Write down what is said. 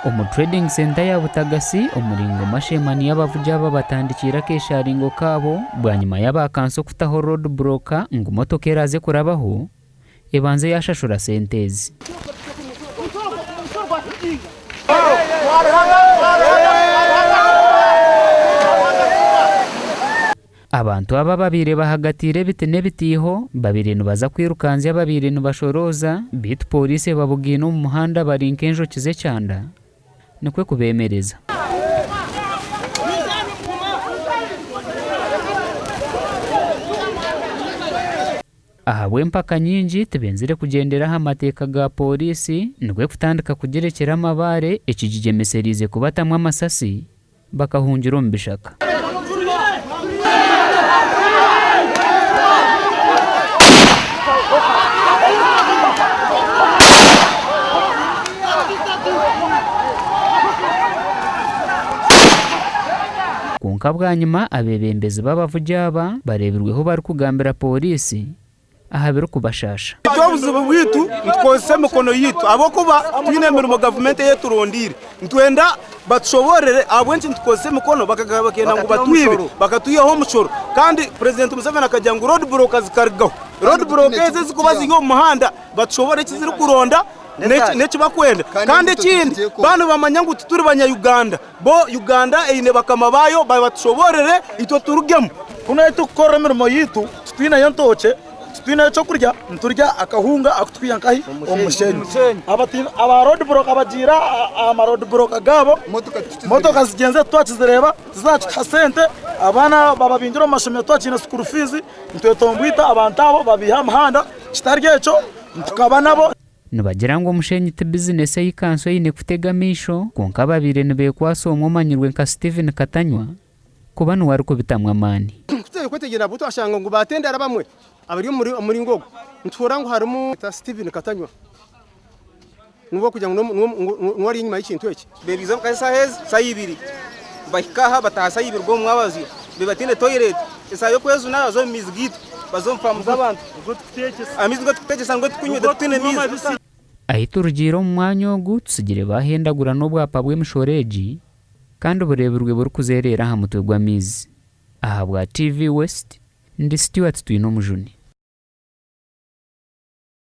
Omu Trading Centre ya Butagasi omuri Ngoma Sheemani abavugi aba batandikiire akesharingo kaabo bwanyima y'aba kanso kutaho road block ngu motoka eraaze kurabaho ebanze yashashura sente ezi. Abantu aba ababaire bahagatiire ebiti n'ebitiiho babaire nibaza kwirukanzya ababaire nibashorooza beitu pooriisi ebabugaine omu muhanda bari nk'enjoki z'ekyanda nikwo kubeemereza. Ahabw'empaka nyingi tibenzire kugyendera aha mateeka ga pooriisi nikwo kutandika kugirekyera amabaare ekigigyemesereize kubatamu amasasi bakahungira omu bishaka. Kwonka bwanyima abeebembezi b'abavugi aba bareebirweho barikugambira pooriisi aha birikubashaasha. Itwe obuzibu bwaitu nitukozesa emikono yaitu ahabw'okuba twine emirimo gavumenti ei eturondeire. Nitwenda batushoboororere ahabw'enki nitukozesa emikono bakenda ngu batwibe bakatwihaho omushoro. Kandi Purezidenti Museveni akagira ngu road block zikarugaho. Road block ezo ezirikuba ziri omu muhanda batushoboorore eki zirikuronda n'eki barikwenda. Kandi ekindi baaba nibamanya ngu tituri banya-Uganda, bo Uganda eine bakama baayo batushoboorore itwe turugemu. Kunu ahu turikukorera emirimo yaitu titwineyo entookye, titwineyo ky'okurya, niturya akahunga aku turikwiha nkahi? Omu mushenyi. Aba road block bagiire aha ma road block gaabo, motoka zigyenzire titwakizireeba, tizakituha sente, abaana bababingire omu mashomero titwakiine school fees, nitwetombwita abantu abo babaihe aha muhanda, kitari ekyo tukaba nabo. Nibagira ngu omushenyi ti bizinesi ei kanso eine kutega amaisho kwonka ababaire nibekwasa omwe omanyirwe nka Steven Katanywa kuba niwe arikubitamu amaani. Ku turikwetegyereza nabwo twashanga ngu baatendera abamwe abari omu muringo ogu, nituhurira ngu harimu Steven Katanywa niwe kugira ngu niwe ari enyima y'ekintu eki. Beebiize omuka eshaaha ezi, shaaha ibiri bahika aha bataaha shaaha ibiri gw'omu mwabazyo baba bataine toyireti, eshaaha y'okwejuna baza omu maizi gaitu baza omu faamu z'abantu, amaizi nigo turikutekyesa nigo turikunywa itwe titwine maizi. Ahi turugiire omu mwanya ogu tutsigire baahendagura n'obwapa bw'emishoro egi kandi bureebirwe burikuzeereera aha mutwe gw'amaizi. Ahabwa TV West, ndi Stuart Twinomujuni.